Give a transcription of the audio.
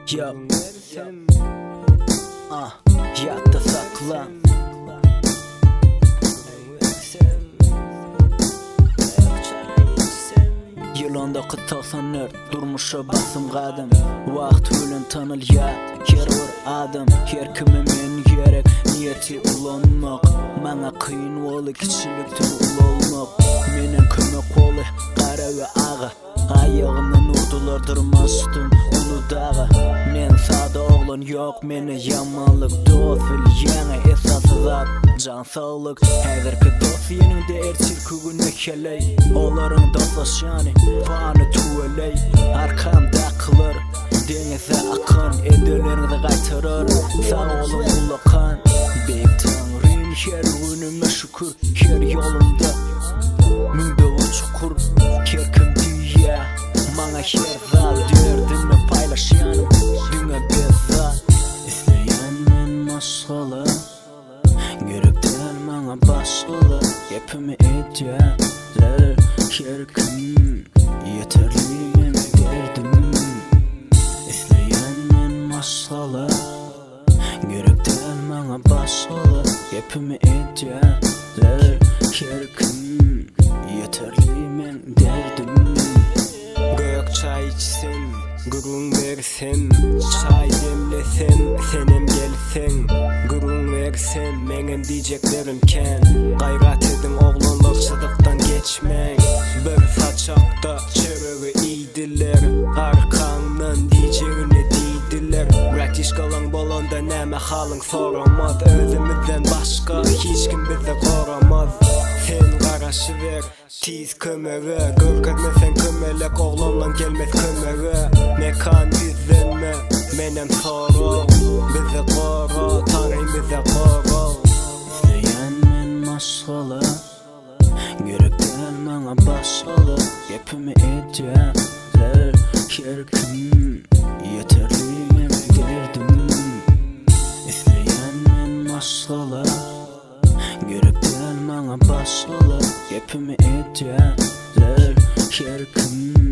Yo. Ah, ýatda sakla. Ýyl 1994, durmuşa basym gadam. Wagt bilen tanylýar her bir adam. Her kime men gerek, niýeti ulanmak. Maňa kyn boldy kiçilikden ulalmak. Menden kömek boldy gara we aga. Aýagymdan urdular dyrmaşdym uly daga. Men sada oglan ýok mende ýamanlyk. Dost bilýäňä esasy zat jan saglyk. Häzirki dost ýeniňde ertirki günde heleý. Olaryň dostlaşýany pany tüweleý. Arkamdakylar deňize akan edenleriňizi gaýtarar. Sag boluň ullakan. Beýik Taňrym her günüme şükür her ýolumda müňde bir çukur. Her kim diýýä maňa her zat derdimi paýlaşýanym diňe bezzat. Isleýän men maşgala gerek däl maňa başgalar gepimi edýäler her kim ýeterli meň derdim. Isleýän men maşgala gerek däl maňa başgalar gepimi edýäler her kim ýeterli meň derdim. Gök çaý içsem, gürrüň bersem, Çaý demlesem, senem gelseň, Gürrüň bersem, meňem diýjeklerim kän. Gaýrat ediň oglanlar çyzykdan geçmäň. Bir saçakda çöregi iýdiler, Arkaňdan diýjegini diýdiler. Bratişkalaň bolanda näme halyň soramaz, Özümizden başga hiç kim bizi goramaz. Sen garaşyber. Tiz kömege Görkezmeseň kömelek oglanlaň gelmez kömege Mekan ýüzlenme menem sorag Bizi gora Taňrym bize gorag. Isleýän men maşgala Gerek däl maňa başgalar Gepimi edýärler her kim Ýeterli meň derdim Isleýän men maşgala Gerek däl maňa başgalar Gepimi edýärler her kim.